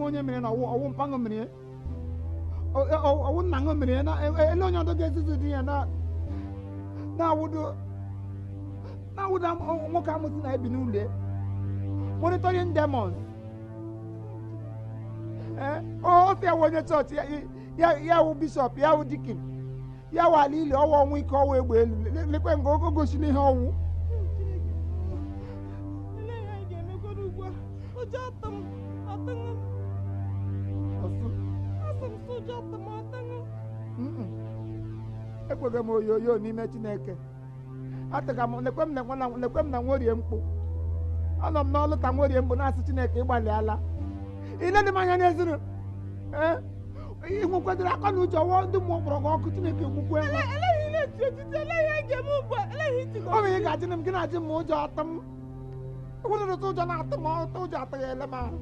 Onye mere na ọwụ mpaṅụ mere ọwụ nna ṅụ mere na ele onye ọdọ ga-ezuzu di ya na-awụdo nwoke amụsị na-ebi n'ụlọ monitoring demons. O si awụ onye chọọchị ya wụ bishọp ya wụ dikin ya wụ ala ili ọwụ ọnwụ ike ọwụ egbe elu lekwe nga ogo gosi n'ihe ọnwụ. Ekweghị m oyoyo n'ime Chineke. Atịga m lekwe m na nworie mkpu. Anọ m n'ọlụ ka nworie mkpu na-asị Chineke ịgbalịala. Ile dị m anya n'ezuru. Ị nwekwadoro aka na uche ọwụ ndị mmụọ kpọrọ gị ọkụ Chineke egbukwe. Ọ bụ ihe ga-ajị m gị na-ajị m ụjọ atụ m. Ekwere ụtụ ụjọ na-atụ m ụtụ ụjọ atụghị ele m ahụ.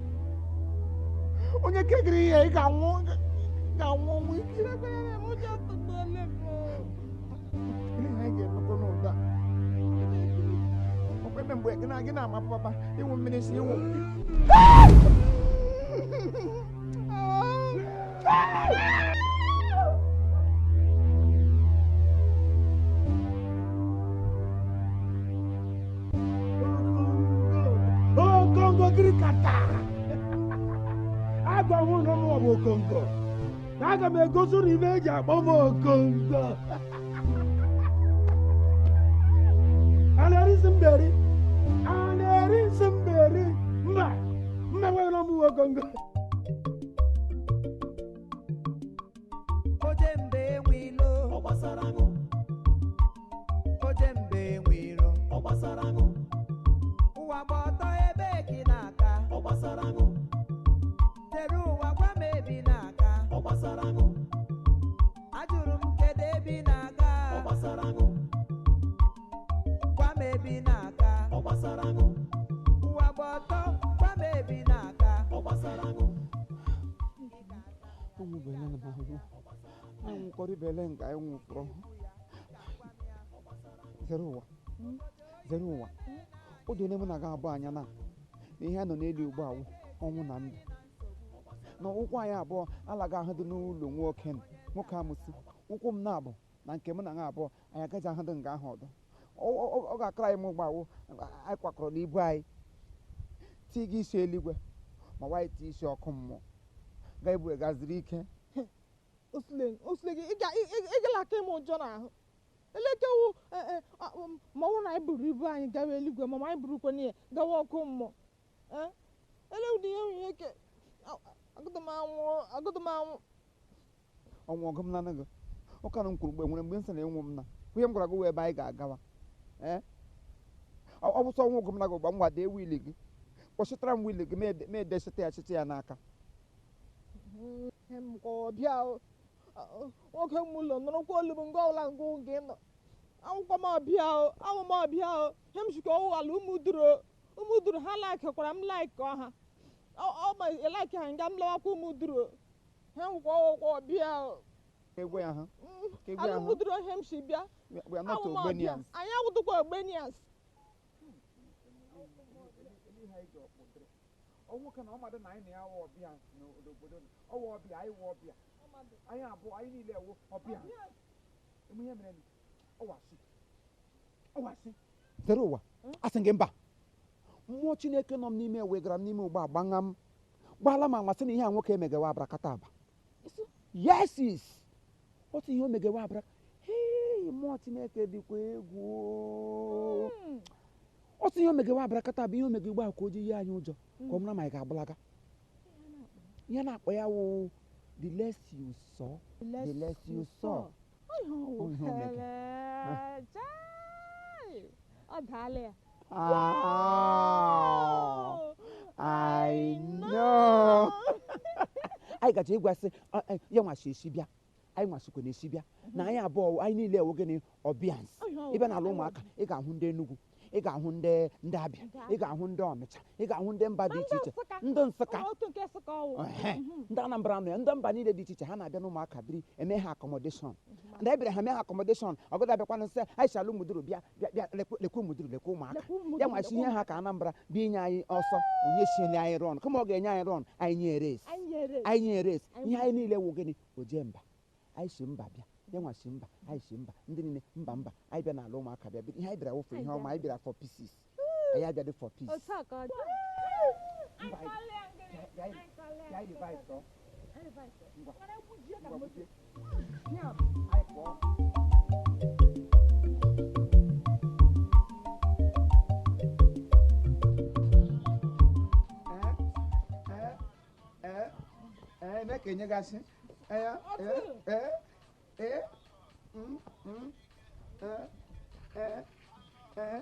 Onye kegiri ihe ị ga-anwụ ọnwụ ike. Mgbe gị na-ama papa ịwụ mmiri si ịwụ Okongo gịrị kata agwa m na mụ bụ Okongo na aga m egosi unu ibe eji akpọ m Okongo. A na-erisi mberi mba mba nwere m Okongo. Ojembe enwilo ọ gbasara aṅụ. Ojembe enwilo ọ gbasara aṅụ. Ụwa gba ọtọ ebe gị na-aka ọ gbasara aṅụ. Tere ụwa gwa m ebi na-aka ọ gbasara aṅụ. Ajụrụ m kedu ebi na-aga ọ gbasara aṅụ. Gwa m ebi na-aka ọ gbasara aṅụ. Ụwa gba ọtọ gwa m ebi na-aka ọ gbasara aṅụ. Anwụkọrọ ibele nke anyị nwụfọrọ. Zere ụwa zere ụwa o dị onye mụ na gị abụọ anya na ihe a nọ n'elu ugbu a ọnwụ na ndụ na ụkwụ anyị abụọ alaghị ahụ dị n'ụlọ nwoke nwoke amụsị ụkwụ m na-abụ na nke mụ na ha abụọ anyị agaghị ahụ dị nga ahụ ọdọ. Ọ ga-akara anyị m ụgbọ awụ anyị kwakọrọ n'ibu anyị tii gị isi eluigwe ma nwaanyị tii isi ọkụ mmụọ ga-ebu gaziri ike. Osule gị ị gala aka ịma ụjọ n'ahụ elekewu ma ọ bụrụ na anyị buru ibu anyị gawa eluigwe ma anyị burukwana ya gawa ọkụ mmụọ. Ele ụdị ihe nwunye ke agụdụ m anwụ ọnwụ ọgụ m na gị ụka na m kwuru mgbe nwere mgbe m sị na ịnwụ m na ihe m gwara gị wee ebe anyị ga-agawa. Ọ bụ sọ ọnwụ ọgụ m na gị gba m dee wiili gị kpọchitara m wiili gị ma edechita ya chịcha ya n'aka. Ọbịa nwoke m ụlọ nọrọkwa olu m nga ọbụla ngụ gị nọ anwụkwa m ọbịa anwụ m ọbịa he m jikọ ọwụ ala ụmụ duru ha laikikwara m laik ọha ọ ma laiki ha nga m lawakwa ụmụ duru ha nwụkwa ọwụkwa ọbịa ala ụmụ duru he m si bịa anwụ m ọbịa anyị awụdụkwa ogbenians. Nwoke na ọmadụ na anyị na ya wụ ọbịa n'obodo ọwụ ọbịa anyị wụ ọbịa anyị abụọ anyị niile wụ ọbịa ihe mere ọwasị zere ụwa asị gị mba mmụọ Chineke nọ m n'ime wegara m n'ime ụgbọ agbagha m gbaala m amasị na ihe a nwoke emegewa abrakata aba. Yes, otu ihe o megewa abra hei mmụọ Chineke dịkwa egwu. Otu ihe o megewa abrakata bụ ihe o mege ugbu a ka o ji yi anyị ụjọ ka ọ mara ma anyị ga-agbalaga. Ihe na-akpọ ya wụ the less you saw the less you saw. Ọ daala ya. Anyị gaje ịgwasị ya nwachi esi bịa, anyị nwachikwa na esi bịa na anyị abụọ, anyị niile ewo gịnị ọbịans. Ịbịa n'ala ụmụaka, ị ga-ahụ ndị Enugu, ị ga-ahụ ndị Abịa, ị ga-ahụ ndị Ọnịcha, ị ga-ahụ ndị mba dị iche iche, ndị Nsụka, ndị Anambra nọ ya, ndị mba niile dị iche iche. Ha na-abịa n'ụmụaka biri, eme ha accommodation. Ndị ebere ha mee ha accommodation. Ọgọdọ abịakwana nsị anyị si ala Ụmụduru bịa, bịa bịa lekwa Ụmụduru, lekwa ụmụaka ya. Nwachi ihe ha ka Anambra bịa inye anyị ọsọ, onye siele anyị rọn kama ọ ga-enye anyị rọn, anyị nye res, anyị nye res. Ihe anyị niile wụ gịnị? Oje mba, anyị si mba bịa, ya nwa si mba, anyị si mba, ndị niile mba mba. Anyị bịa n'ala ụmụaka bịa biri. Ihe anyị bịara wụfụ ihe ọma. Anyị bịara for pieces, anyị abịa dị for peace. Mba, bịa revise ọ. Ngwa, ngwa, buje. Anyị pụọ. Ee, ee, mee ka enyegasị. Ee, ee, ee, ee, mm, ee, ee, ee,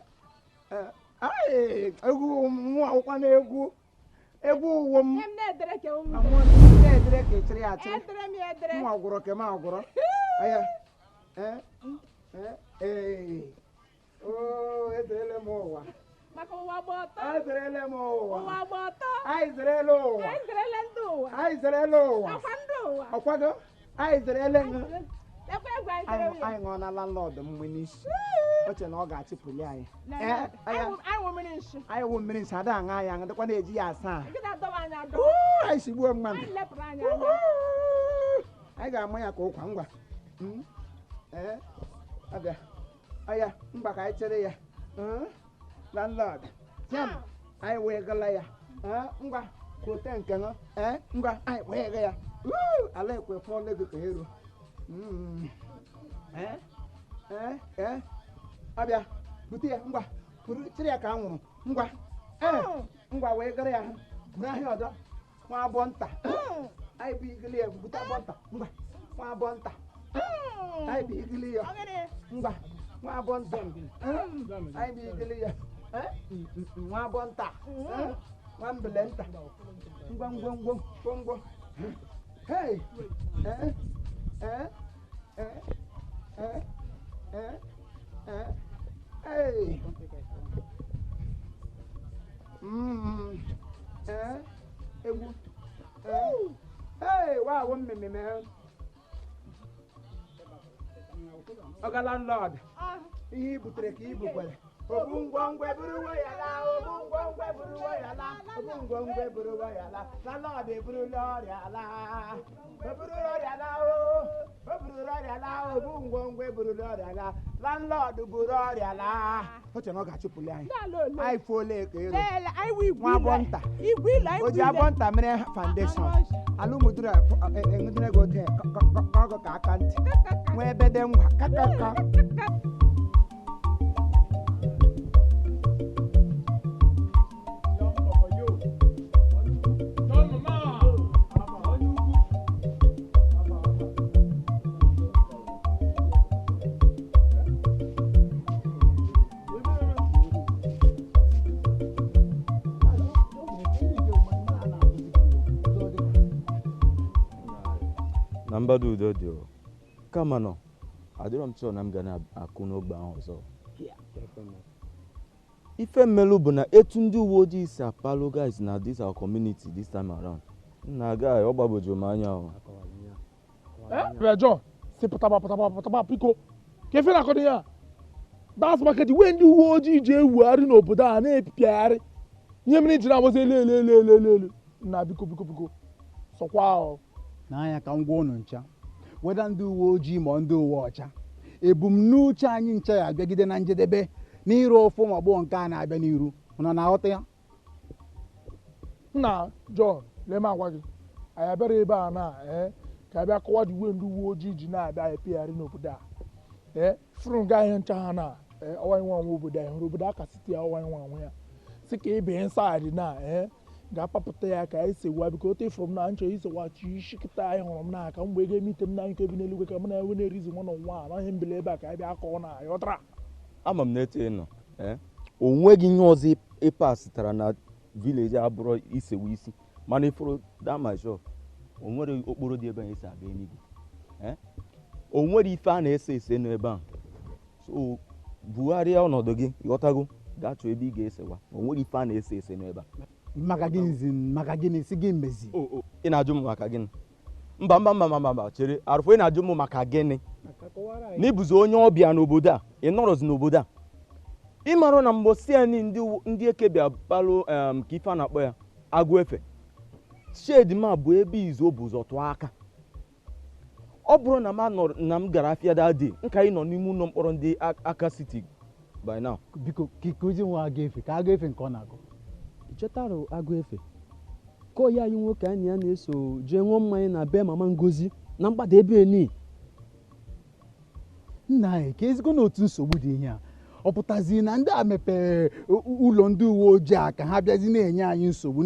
ee. Ai, egwu nwa akwụkwọ na egwu egwu ụwọ m. Ihe m na-edere ka ụmụ Amụọ na-edere ka echiri ya achịrị. Edere m ya edere. Nwa agwụrọ ka m agwụrọ. Aya. Ee, ee, ee. Oo, ederele m ụwa. Maka ụwa gba ọtọ. Ederele m ụwa. Ụwa gba ọtọ. Anyị zerele ụwa. Anyị zerele ndị ụwa. Anyị zerele ụwa. Ọkwa ndị ụwa. Ọkwago? Anyị zerele ṅụ. Lekwa egwu anyị zere Anyị ya. anyị ṅụọ na landlord mgbe n'isi. O che na ọ ga-achịpụli anyị. Ee, aya. Anyị wụ mmiri nshi. Anyị wụ mmiri nsị, ada aṅa anyị aṅụ, dịkwa na-eji ya asa ahụ. Gị na-adọba anyị adọ. Uu, anyị sigbuo mmadụ. Anyị lepụrụ anyị anya. Anyị ga-ama ya ka ụkwa ngwa. Ee, abịa. Aya, mgba ka anyị chere ya. Landlord. Tiam, anyị wee gala ya. Ee, ngwa, kwote nke ṅụ. Ee, ngwa, anyị wee ga ya. Uu, ala ekwe fọlụ ego ka eru. Ee, ee, ee. Abịa, bute ya, ngwa. Buru, chere ya ka anwụrụ. Ngwa. Ee, ngwa wee gara ya. Buru ahịa ọzọ. Nwa abụọ nta. Anyị bụ igili ya, bute abụọ nta. Ngwa, nwa abụọ nta. Anyị bụ igili ya. Ngwa, nwa abụọ nta. Anyị bụ igili ya. Nwa abụọ nta. Nwa mbele nta. Ngwa ngwa ngwa ngwa ngwa. Hey! Ee, ee, ee, ee, ee, ee, hey! Ee, egwu. Ee, hey, wa mmemme. Ọga landlord, ihe i butere ka i bukwere. Obu ngwongwo eburuwo ya laa, obu ngwongwo eburuwo ya laa, obu ngwongwo eburuwo ya laa. Landlord eburula ọrịa laa. O burula ọrịa laa o. O burula ọrịa laa, obu ngwongwo eburula ọrịa laa. Landlord buru ọrịa laa. O chere na ọ ga-achụpụli anyị. Ndị ala ole? Anyị fuola eke ero. Leele, anyị wụ igwe Nwa abụọ ile. nta. Igwe ile, anyị O wụ ji ile. abụọ nta mere foundation. Ala Ụmụduru enwedere gị ote ọgụ ka aka ntị. Nwee ebe dị ngwa kakaka. Na mgbado udo dị o. Kama nọ adịrọ m chọọ na m ga na-akụ n'ogbe ahụ ọzọ. Ife mmelụ bụ na etu ndị uwe ojii si apalụ guys na this our community this time around, nna guy, ọ gbagwoju m anya o. Bịa John, si pụtaba pụtaba pụtaba biko. Ka efe na-akọdo ya. That's maka the way ndị uwe ojii ji ewugharị n'obodo a na-epipịagharị. Ihe mere ji na-agbazi elu elu elu elu elu elu. Nna, biko biko biko. Sọkwa o. N'anya ka m gwa unu ncha, weda ndị uwe ojii ma ndị uwe ọcha, ebumnuche anyị ncha ya abịagide na njedebe n'ịrụ ụfụ ma gbọọ nke a na-abịa n'iru. Unu na-aghọta ya? Nna John, lee m agwa gị. Anyị abịara ebe a na ka abịa kọwa the way ndị uwe ojii ji na-abịa epigharị n'obodo a. Ee, fụrụ nga ihe ncha ha na ọwa nwa nwa obodo anyị hụrụ obodo aka site ya ọwa nwa nwa ya. Sị ka ebe inside na ga-apapụta ya ka anyị sewa biko ote ifuru m na nchọ isewachi isi kịta anyị hụrụ m n'aka mgbe ego emite m na nke bi n'eluigwe ka mụ na enwe na-erizi nwa n'ụwa a na ihe mbele ebe a ka anyị bịa kọọ na anyị ọtara. Ama m na etu ị nọ, o nweghị ihe ọzọ ịpasịtara na village abụrụ isewa isi, mana ifuru that my shop O nwere okporo dị ebe a esi abịa Enugu. O nwere ife a na-ese ese n'ebe a. So bugharịa ọnọdụ gị, ghọtago, gaa chọọ ebe ị ga-esewa. O nwere ife a na-ese ese n'ebe a. Maka gịnị maka gịnị si gị mezi? Ị na-ajụ m maka gịnị? Mba mba mba mba mba chere, Arụfọ, ị na-ajụ m maka gịnị? Na ịbụzi onye ọbịa n'obodo a, ị nọrọzi n'obodo a. Ị mara na mgbe anyị ndị eke bịa balụ ka ife a na-akpọ ya agụ efe. Shedi ma bụ ebe izu bụ ụzọ tụọ aka. Ọ bụrụ na na m gara afịa that day, nka ị nọ n'ime ụlọ mkpọrọ ndị aka city by now. Biko ka ozi nwa agụ efe ka agụ efe nke ọ na-agụ. Chetarụ agụ efe ka oyi anyị nwoke anyị ya na-eso jee ṅụọ mmanya na be mama Ngozi na mgbada ebe eni. Nna anyị ka ezigbo na otu nsogbu dị ihe a. Ọ pụtazi na ndị a mepere ụlọ ndị uwe ojii a ka ha bịazi na-enye anyị nsogbu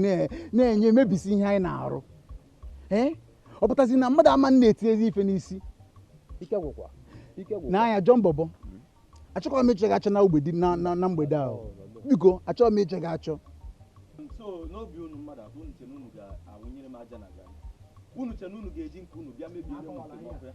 na-enye mebisi ihe anyị na-arụ. Ọ pụtazi na mmadụ ama na-etinyezi ife n'isi. N'anya John Bobo, achọkwa m iche gị achọ na mgbede na mgbede ahụ. Biko achọghị m iche gị achọ. N'obi unu mmadụ abụọ unu che na unu ga-awụnyere m aja na garị. Unu che na unu ga-eji nke unu bịa mebie ihe m nke ya.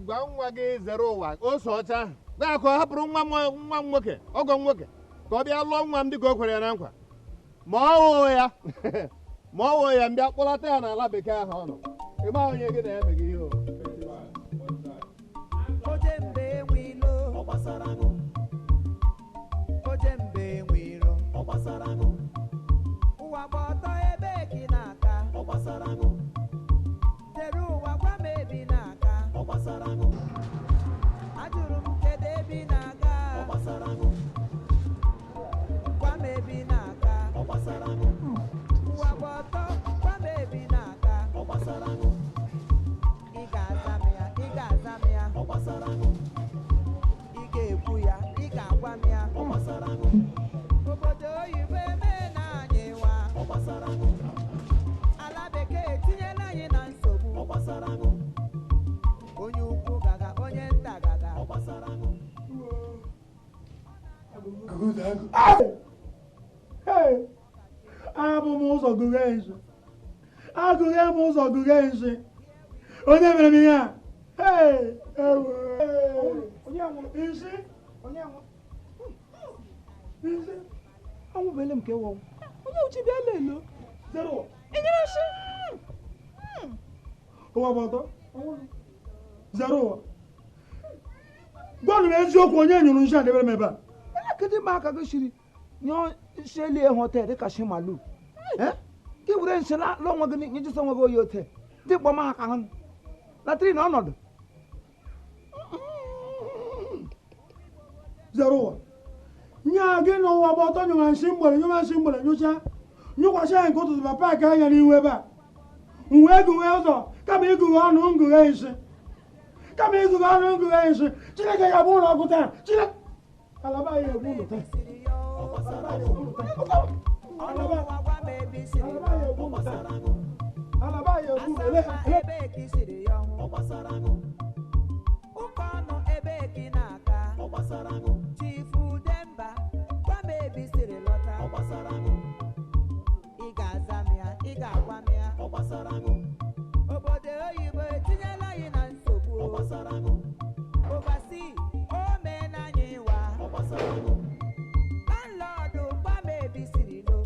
Gwa nwa gị zere ụwa ose ọcha na-akụ hapụrụ nwa m nwoke ọgọ m nwoke ka ọ bịa lụọ nwa m dịka o kwere ya na nkwa ma ọ wụọ ya ma ọ wụọ ya mbịa kpọlata ya n'ala bekee ahụ ọ nọ ịma onye gị na-eme gị ihe ụwa gba ọtọ ebe gị na-aka zere ụwa gwa m ebi na-aga ajụrụ m kedu ebe ị na-aga gwa m ebe ị na-aga ụwa gba ọtọ gwa m ebe ị na-aga ị ga-aza m ya ị ga-aza m ya ị ga-ekwu ya ị ga-agwa m ya obodo oyibo eme na anyị nwa ala bekee etinyela anyị na nsogbu onye ukwu gaga onye nta gaga. Abụ m ụzọ gụghe nshi, agụghe m ụzọ gụghe nshi, onye mere m ihe a? Nshi nshi anwụbele m ka ewu onye uchi bịa lelo enyere nshi ụwa bụ ọtọ zere ụwa. Gwanụ m eziokwu, onye nyụrụ nshi a debere m ebe a? Kedu mgbe aka gị siri nyụọ nshi elu hotel dịka shi malu ka were nshi lụọ onwe gị nyejisa onwe gị oyi ote dị kpọm ha ka hụ latrin ọnọdụ zere ụwa. Nya gị na ụwa bụ ọtọ nyụrụ nshi mgbere nyụrụ nshi mgbere nyụcha nyụkwasị anyị nke ụtụtụ ma paakị anya n'ihu ebe a m wee gụghe ụzọ kama ịgụghe ọnụ ngụghe nshi kama ịgụghe ọnụ ngụghe nshi Chineke ga-abụ ụlọ ọkụ taa. Chineke alaba ya egbu ụlọ taa. Alaba ya egbu ụlọ ebe ka isiri ya ọhụ ụka ọnụ ebe ka ị na-aka Chifu Demba gwa m ebe isiri lọta ị ga-aza m ya ị ga-agwa m ya obodo oyibo etinyela anyị na nsogbu oversea o meela anyị wa landlọdụ gwa m ebe isiri lo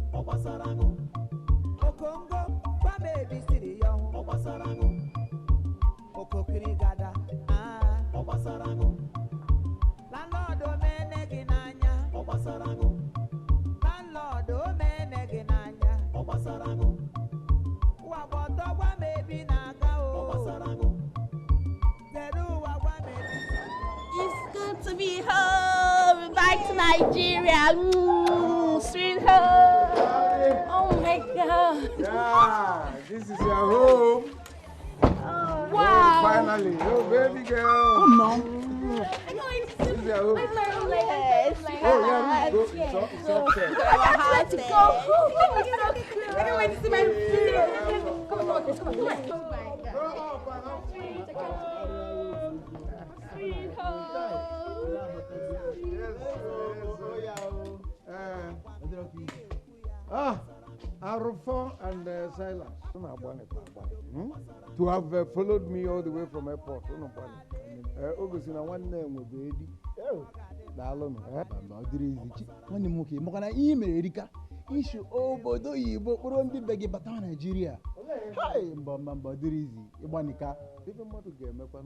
okongo gwa m ebe isiri ya ọhụ okokiri gada landlọdụ omene gị n'anya landlọdụ omene gị n'anya ụwa gba ọtọ gwa m ebe ị na-aga o zere ụwa gwa m ebe. It's good to be home, back to Nigeria. Sweet home. Oh my God. Yeah, this is your home. Oh, wow. Finally. Oh, baby girl. Come now. I can't wait to see my room. Yes. Oh, yeah, go. It's upstairs. I can't wait to go. I can't wait to see my room. Come on, come on, come on, come on. Oh my God. Sweet, I can't wait. Sweet home. Yes, yes. Arufo and Silas to have followed me all the way from airport. Ogosina nwanne nwebe edi. Daalụ. Nwanne m nwoke maka na ihe mere erika ishi obodo oyibo kpọrọ ndị be gị bata Naijiria. Hai, mba mba mba dịrị izi ịgbanika. Ife mmadụ ga-emekwa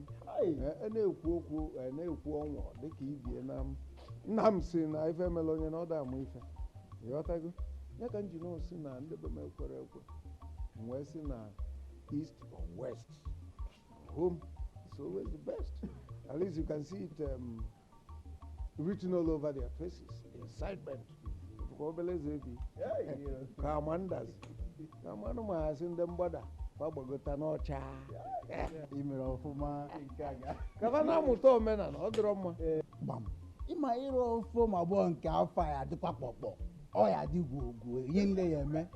na-ekwu okwu na-ekwu ọnwụ dịka ibie na nna m si na ife emela onye na ọ da amụ ife. Ịghọtago? Ya ka m ji nọ si na ndị be m ekwere ekwe wee sị na east or west, home is always the best. At least you can see it written all over their faces, the excitement. Ka amandazi ka amanụ ma asị ndị mgbada gbagota n'ọcha. Imere ọfụma nke a ga. Ka na-amụta omenala ọ dịrọ mma. Gbam. Ịma ịrụ ofe ma abụọ nke afọ ya adịkwa kpọkpọ. Ọ ya dị gwogwo ihe ndị ya eme.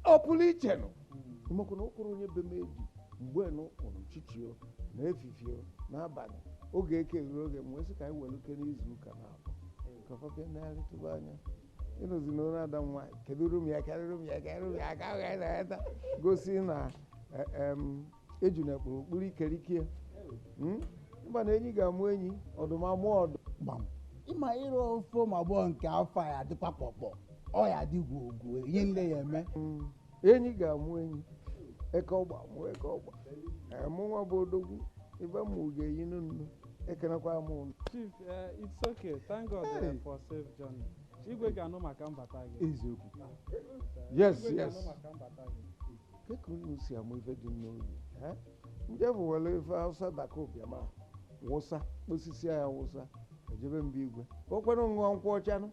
Ọ pụrụ iche nụ. Maka na ụkwụrụ onye be m eji mgbe nụ ụrụ chichio na efifio n'abalị oge eke ruru oge m wee sị ka anyị weluke n'izu ụka na-abụ ka fọbịa na-arịtụba anya ịnụzi na onye ada nwaanyị kedu rum ya kedụ rum ya kedụ rum ya ka ọ ga-eta gosi na eju na ekpuru okpuru ikerikie mba na enyi ga-amụ enyi ọdụm amụọ ọdụm. Gbam. Ịma ịrụ ofe ma abụọ nke afọ ya adịkwa kpọkpọ. Ọ ya dị gwogwo ihe ndị ya eme. Enyi ga-amụ enyi eke ọgba mụọ eke ọgba mụ nwa bụ odogwu ibe mụ ga-eyi nnu ekenekwa m ụnụ. Chief, it's okay. Thank God for safe journey. Igwe ga-anụ maka mbata gị. Eziokwu. Yes, yes. Ka unu si amụ ife dị n'obi. Nje bụ were ife Hausa daka ụbịama wụsa osisi ya wụsa ejebe mba igwe ka o kwere ṅụọ nkwụ ọchanụ.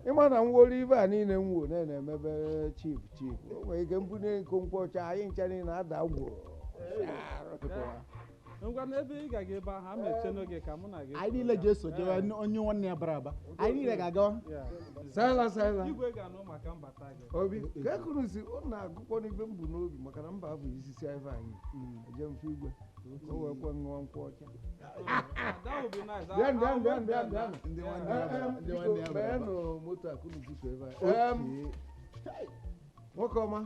Ịma na mwolu ibe a niile nwuo na-emebe chief chief o nwere ike mbunye iko nkwụ ọcha anyị ncha niile ada gwuo. Ngwa n'ebe ị ga-aga ebe ahụ a ma eche n'oge ka mụ na gị. Anyị niile ga-eso jewe onye nwanne ya bara aba. Anyị niile ga-agawa. Saịla saịla. Igwe ga-anụ maka mbata gị. Obi ka ekuru si ọ na-agụkọ n'ibe m bụ n'obi maka na mba bụ isisi ife anyị eje mfe igwe o wee kwe ṅụọ nkwụ ọcha. That would be nice. Bịa bịa bịa bịa bịa. Ndị nwanne ya bara ndị nwanne ya bara. Beenụ moto a kunu butu ebe a. Nwoke ọma.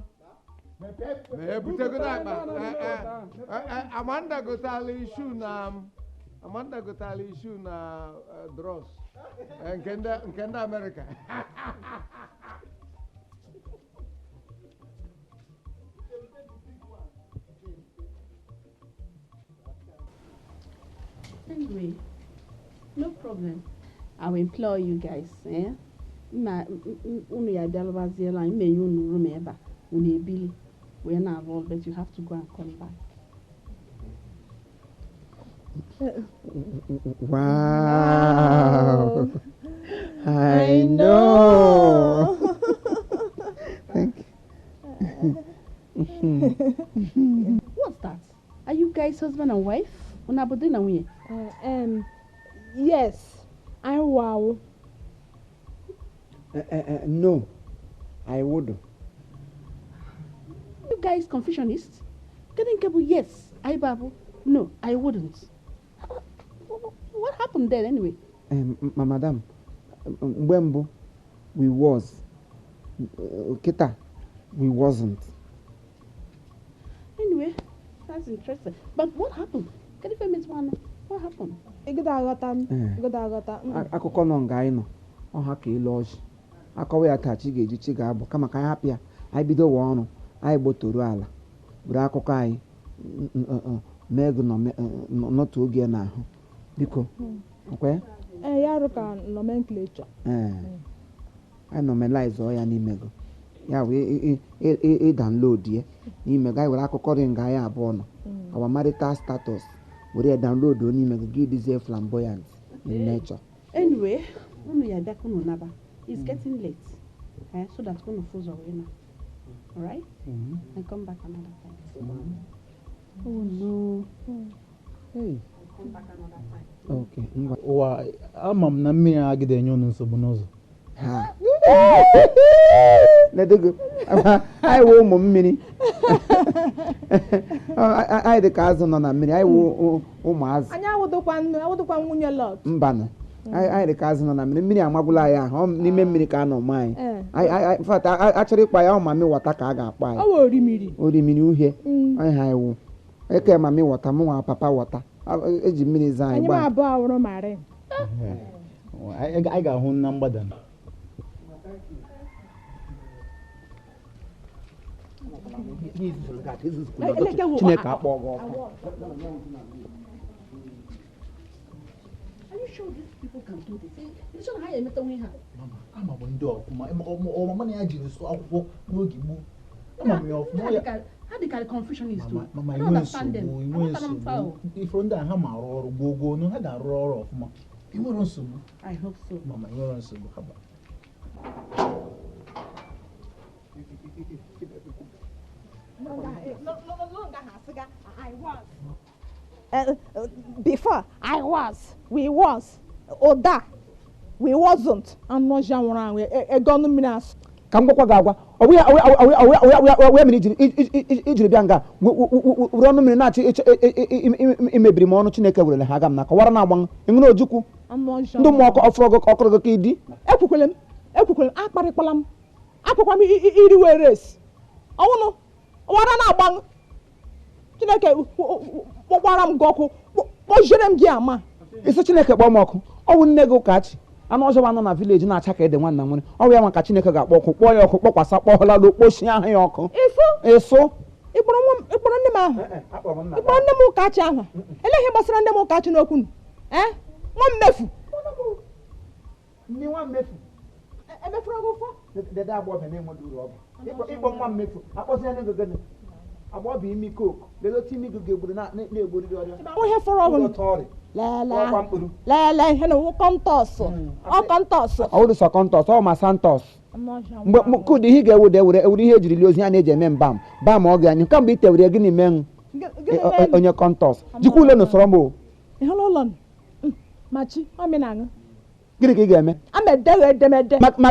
Ma ebutegodo akpa. Amanda gotala ishu na Amanda gotala ishu na dros nke ndị Amerịka. Anyway, no problem. I will employ you guys. Eh? Ma unu ya bịalụbaziela anyị menye unu room ebe a unu ebili wee na-arụ ọrụ, but you have to go and come back. Wow. I know. Thank you. What's that? Are you guys husband and wife? Unu abụ di na nwunye? Yes, I wow. No, I would. You guys confucianists? Kedu nke bụ yes, I babu? No, I wouldn't. What happened there anyway? Madam, mgbe mbụ we was. Kita, we wasn't. Anyway, that's interesting. But what happened? Kedu ife metụ anụ? What happened? Ịgụda aghọta. Akụkọ nọ nga anyị nọ ọha ka ịlụ ọjị akọwa ya taa chi ga-eji chi ga-abụ kama ka anyị hapụ ya anyị bido wa ọrụ anyị gbotoro ala buru akụkọ anyị mee gị nọtụ oge n'ahụ biko okwe. Ee, ya arụ ka nomenclature. Ee, anyị normalize ọ ya n'ime gị ya wee ị download ya n'ime gị anyị were akụkọ dị nga anyị abụọ nọ our marital status were ya download n'ime gị gị dịzie flamboyant in nature. Anyway, unu ya bịa ka unu naba. It's getting late. Eh, so that unu fụ ụzọ wee na. Alright? And come back another time. Oh no. Hey. Come back another time. Okay, ngwa. Ụwa ama m na mmiri agide enye unu nsogbu n'ụzọ. Ha. Ledogo. Anyị wụ ụmụ mmiri. Anyị dị ka azụ nọ na mmiri. Anyị wụ ụmụ azụ. Anyị awụdụkwa nwunye Lọt. Mbanụ. Anyị dị ka azụ nọ na mmiri. Mmiri amagwụla anyị ahụ. Ọ n'ime mmiri ka a nọ mma anyị. In fact, achọrọ ịkpa ya ọ mami wọta ka a ga-akpọ anyị. Ọ wụ orimiri. Orimiri uhie. Anyị ha iwu. Eke mami wọta, mụ nwa papa wọta. Eji mmiri zaa anyị Anyị gbaa. ma abụọ awụrụ marị. Anyị ga-ahụ na mgbada. Chineke akpọ gị ọkụ. Are you sure these people can do this? It's not how you met onwe ha. Ama m ndị ọfụma ọmama na ya jiri sụọ akwụkwọ n'oge gboo. Ama m ya ọfụma ya. Ha dị ka confucianist o. Mama I don't inwe understand them. nsogbu inwe nsogbu ifuru ndị a ha ma arụ ọrụ gboo gboo nụ ha ga-arụ ọrụ ọfụma. Ị nwere nsogbu. I hope so. Mama ị nwere nsogbu ha ba. Before I was, we was, Oda, we wasn't. Anụ ọhịa nwụrụ anwụ ego ọnụ mmiri asụ. Ka m gwakwa gị agwa ọ wee mere ijiri bịa nga were ọnụ mmiri na-achọ imebiri m ọnụ Chineke werele ha aga m n'aka wara na-agba ịṅụrụ ojukwu ndị mmụọ ọfụrụ gị ọkụrụ gị ka ịdị. Ekwukwele m akparịkpala m akwụkwa m iri were esi ọnwụnụ wara na-agba Chineke kpọkwara m gị ọkụ kpọjere m gị ama. Isi Chineke kpọọ m ọkụ ọ bụ nne gị Ụkachi anụ ọzọ nọ na vileji na-acha ka ede nwanna nwere ọ bụ ya maka Chineke ga-akpọ ọkụ kpọọ ya ọkụ kpọkwasa kpọọla kpochie ahụ ya ọkụ. Ịsụ ịkpọrọ nne m ahụ ịkpọrọ nne m Ụkachi ahụ elee ihe gbasara nne m Ụkachi n'okwu ee nwa mmefu nne nwa mmefu emefuru gị ụfọ dede agbọbịa na-enweghị uru ọ bụ ịkpọ nwa mmefu akpọzi ya n'ego gịnị agbọbịa imi koku lelee otu imi gị ga-egburu na-egburiri ọrịa ihe fọrọ ọhụrụ lelee ihe na kọntọsụ ọ kọntọsụ ọ wụrụ sọ kọntọs ọ ma santọs mgbe kụdị ihe ga-ewude ewere ewere ihe ejiri lie ozi ya na-eji eme mbam bam ọ ga-anyị kamgbe ite were gịnị mee onye kọntọs jikwa ule n'usoro m o machi ọ gịnị ka ị ga-eme ama edeghị edemede ma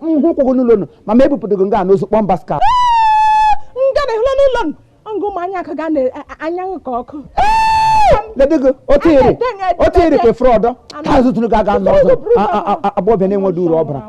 nhụ ụkwụ gị n'ụlọ nụ ma ma ebupụtago nga n'ozu kpọm baskat nga na ịhụla n'ụlọ nụ ọngụ ụmụ anya aka ga na anya ka ọkụ ledego otu iri ka efere ọdọ ha zụtụrụ gị aga n'ọzọ agbọbịa na-enweghị uru ọ bara